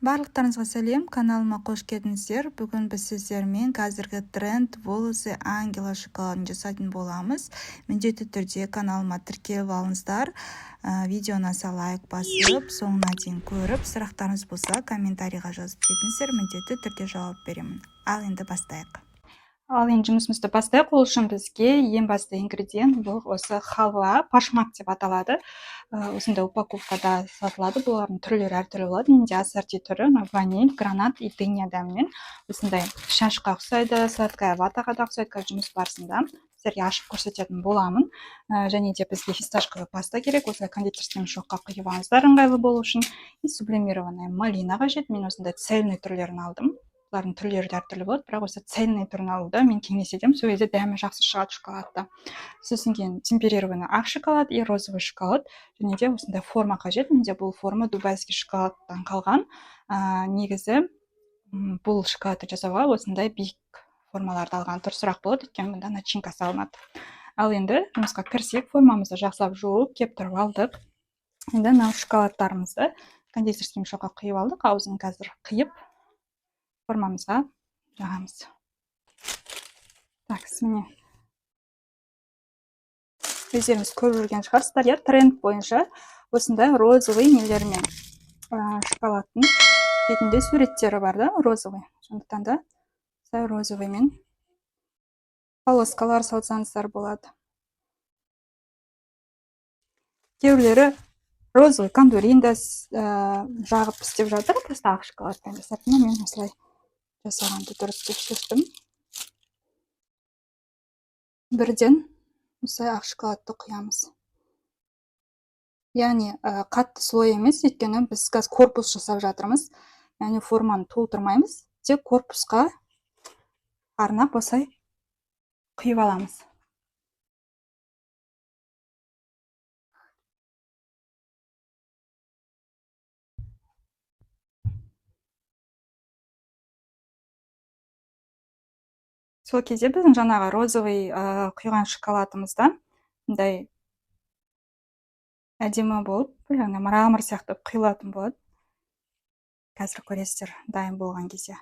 Барлықтарыңызға сәлем, каналыма қош келдіңіздер. Бүгін біз сіздермен қазіргі тренд «Волосы ангела» шоколадын жасайтын боламыз. Міндетті түрде каналыма тіркеліп алыңыздар. Видеоны аса лайк басып, соңына дейін көріп, сұрақтарыңыз болса, комментарийға жазып кетіңіздер, міндетті түрде жауап беремін. Ал енді бастайық. Ал енді жұмысымызды бастайық. Ол үшін бізге ең басты ингредиент бұл осы халва, пашмак деп аталады. Осындай упаковкада сатылады. Бұлардың түрлері әртүрлі болады. Менде ассорти түрі, мына ваниль, гранат и дыня дәмімен. Осындай шашқа ұқсайды, сладкая ватаға да ұқсайды. Қазір жұмыс барысында сіздерге ашып көрсететін боламын. Және де бізге фисташковый паста керек. Осылай кондитерский мешокқа құйып алыңыздар, ыңғайлы болу үшін. И сублимированная малина қажет. Мен осындай цельный түрлерін алдым. Бұлардың түрлері де әртүрлі болады, бірақ осы цельный түрін алуды мен кеңес етемін, сол кезде дәмі жақсы шығады шоколадта. Сосын кейін темперированный ақ шоколад и розовый шоколад, және де осындай форма қажет. Менде бұл форма дубайский шоколадтан қалған. Негізі бұл шоколадты жасауға осындай биік формаларды алған дұрысырақ болады, өйткені бұнда начинка салынады. Ал енді жұмысқа кірісейік. Формамызды жақсылап жуып, кептіріп алдық. Енді мынау шоколадтарымызды кондитерский мешокқа құйып алдық, аузын қазір қиып, формамызға жағамыз. Так, міне, өздеріңіз көріп жүрген шығарсыздар, иә, тренд бойынша осындай розовый нелермен, шоколадтың бетінде суреттері бар да, розовый. Сондықтан да осылай розовыймен полоскалар салсаңыздар болады. Кейбіреулері розовый кондурин да жағып істеп жатыр, просто ақ шоколадпен жасап. Но мен осылай жасағанды дұрыс деп шештім. Бірден осылай ақ шоколадты құямыз, яғни қатты слой емес, өйткені біз қазір корпус жасап жатырмыз, яғни форманы толтырмаймыз, тек корпусқа арнап осылай құйып аламыз. Сол кезде біздің жаңағы розовый құйған шоколадымызда мындай әдемі болып, яғни мрамор сияқты құйылатын болады. Қазір көресіздер дайын болған кезде.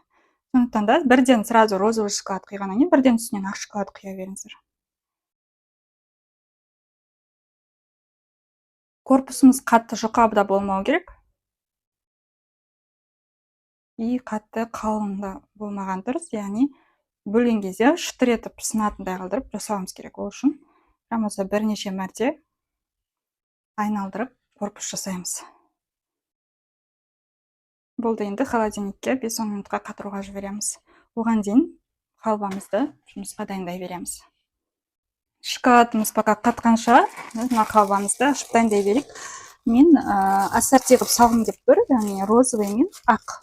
Сондықтан да бірден сразу розовый шоколад құйғаннан кейін бірден үстінен ақ шоколад құя беріңіздер. Корпусымыз қатты жұқа да болмау керек и қатты қалың да болмаған дұрыс, яғни бөлген кезде шытыр етіп сынатындай қылдырып жасауымыз керек. Ол үшін прям осы бірнеше мәрте айналдырып корпус жасаймыз. Болды, енді холодильникке 5-10 минутқа қатыруға жібереміз. Оған дейін халвамызды жұмысқа дайындай береміз. Шоколадымыз пока қатқанша, мына халвамызды ашып дайындай берейік. Мен ассорти қылып салғым келіп тұр, яғни розовый мен ақ.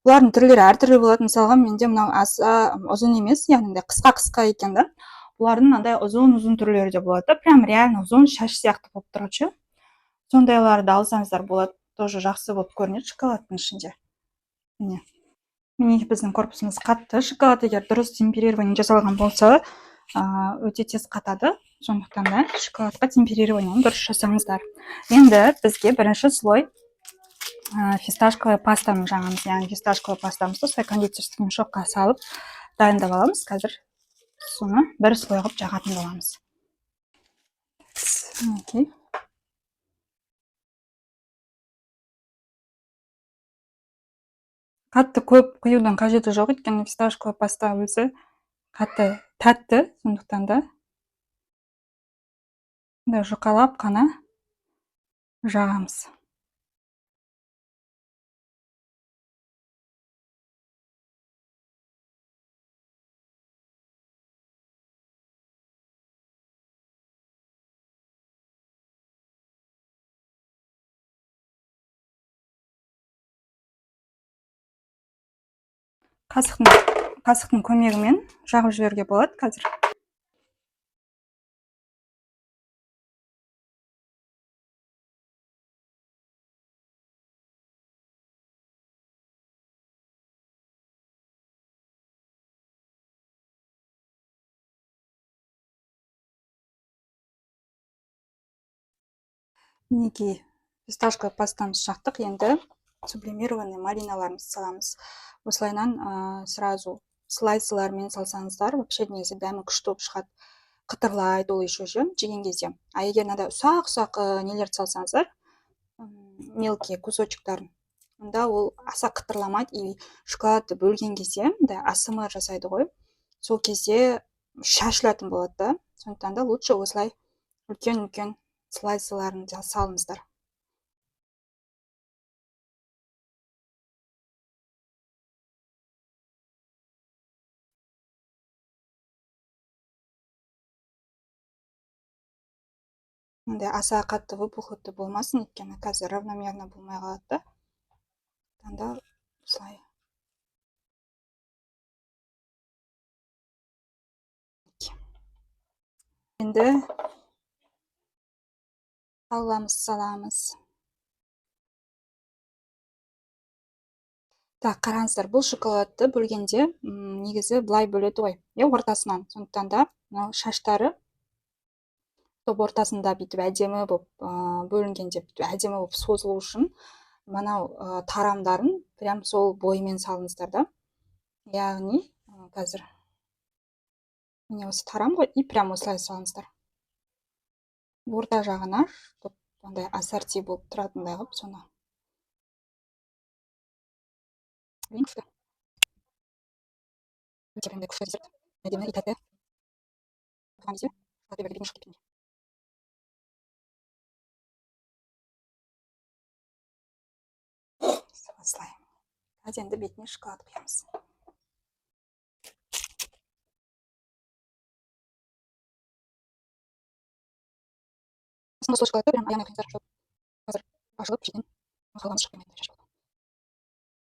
Бұлардың түрлері әртүрлі болады. Мысалға, менде мынау аса ұзын емес, яғни мындай қысқа қысқа екен да. Бұлардың мынандай ұзын ұзын түрлері де болады да, прям реально ұзын шаш сияқты болып тұрады ше. Сондайларды алсаңыздар болады, тоже жақсы болып көрінеді шоколадтың ішінде. Міне, міне, біздің корпусымыз қатты. Шоколад егер дұрыс темперирование жасалған болса, өте тез қатады. Сондықтан да шоколадқа темперированиені дұрыс жасаңыздар. Енді бізге бірінші слой фисташковый пастаны жағамыз, яғни фисташковый пастамызды осылай кондитерский мешокқа салып дайындап аламыз. Қазір соны бір слой қылып жағатын боламыз. Мінекей, қатты көп құюдың қажеті жоқ, өйткені фисташковый паста өзі қатты тәтті. Сондықтан да мындай жұқалап қана жағамыз. Қасықтың көмегімен жағып жіберуге болады қазір. Мінекей. Фисташковый пастамызды жақтық, енді сублимированный малиналарымызды саламыз. Осылайынан сразу слайсылармен салсаңыздар, вообще негізі дәмі күшті болып шығады. Қытырлайды ол еще ше жеген кезде. А егер мынандай ұсақ-ұсақ нелерді салсаңыздар, мелкий кусочектарын, онда ол аса қытырламайды, и шоколадты бөлген кезде мындай АСМР жасайды ғой, сол кезде шашылатын болады да. Сондықтан да лучше осылай үлкен-үлкен слайсыларын салыңыздар. Мындай аса қатты выпухлый болмасын, өйткені қазір равномерно болмай қалады да. Сондықтан да осылай. Енді халвамызды саламыз. Так, қараңыздар, бұл шоколадты бөлгенде, негізі былай бөледі ғой, ортасынан. Сондықтан да мынау шаштары топ ортасында бүйтіп әдемі болып, бөлінгенде бүйтіп әдемі болып созылу үшін мынау, тарамдарын прям сол бойымен салыңыздар да. Яғни, қазір міне осы тарам ғой, и прям осылай салыңыздар. Орта жағына, чтоб андай ассорти болып тұратындай қылып соны. Күшті. Өте прям күшті десерт. Әдемі и тәтті. Туған кезде, шоколад бетіне шығып кеткендей. Осылай. Қазір енді бетіне шоколад құямыз. Сосын шоколадты прям аямай құйыңыздар, чтоб қазір ашылып шетінен халвамыз шығып кетпей шашылып.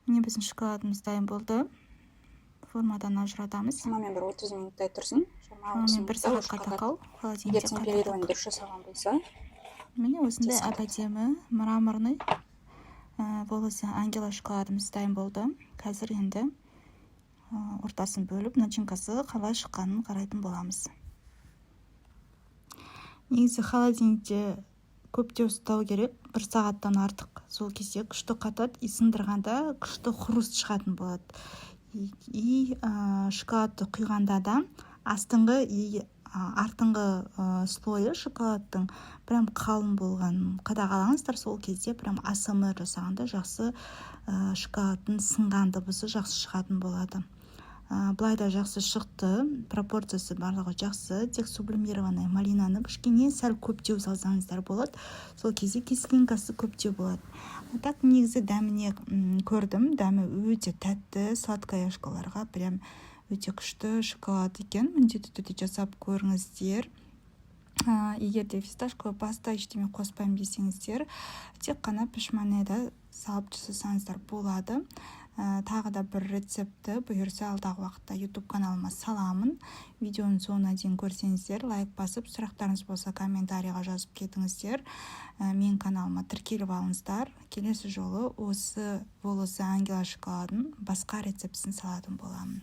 Міне біздің шоколадымыз дайын болды. Формадан ажыратамыз. Шамамен бір 30 минуттай тұрсын. Жиырма отыз Шамамен бір минутта сағатқа уже қатады. тақау холодильникте Егер темперирование қатырдық. дұрыс жасалған болса, Міне осындай тез қатады. әп-әдемі мраморный, волосы ангела шоколадымыз дайын болды. Қазір енді, ортасын бөліп, начинкасы қалай шыққанын қарайтын боламыз. Негізі холодильникте көптеу ұстау керек, бір сағаттан артық. Сол кезде күшті қатады, и сындырғанда күшті хруст шығатын болады. И, шоколадты құйғанда да астыңғы и артыңғы, слойы шоколадтың прям қалың болғанын қадағалаңыздар. Сол кезде прям АСМР жасағанда жақсы, шоколадтың сынған дыбысы жақсы шығатын болады. Былай да жақсы шықты, пропорциясы барлығы жақсы, тек сублимированный малинаны кішкене сәл көптеу салсаңыздар болады. Сол кезде кислинкасы көптеу болады. А так негізі дәміне, көрдім, дәмі өте тәтті, сладкоежкаларға прям өте күшті шоколад екен. Міндетті түрде жасап көріңіздер. Егер де фисташковый паста ештеме қоспаймын десеңіздер, тек қана пішманеда салып жасасаңыздар болады. Тағы да бір рецептті бұйырса алдағы уақытта YouTube каналыма саламын. Видеоның соңына дейін көрсеңіздер, лайк басып, сұрақтарыңыз болса комментарийға жазып кетіңіздер. Менің каналыма тіркеліп алыңыздар. Келесі жолы осы волосы ангела шоколадын басқа рецептісін салатын боламын.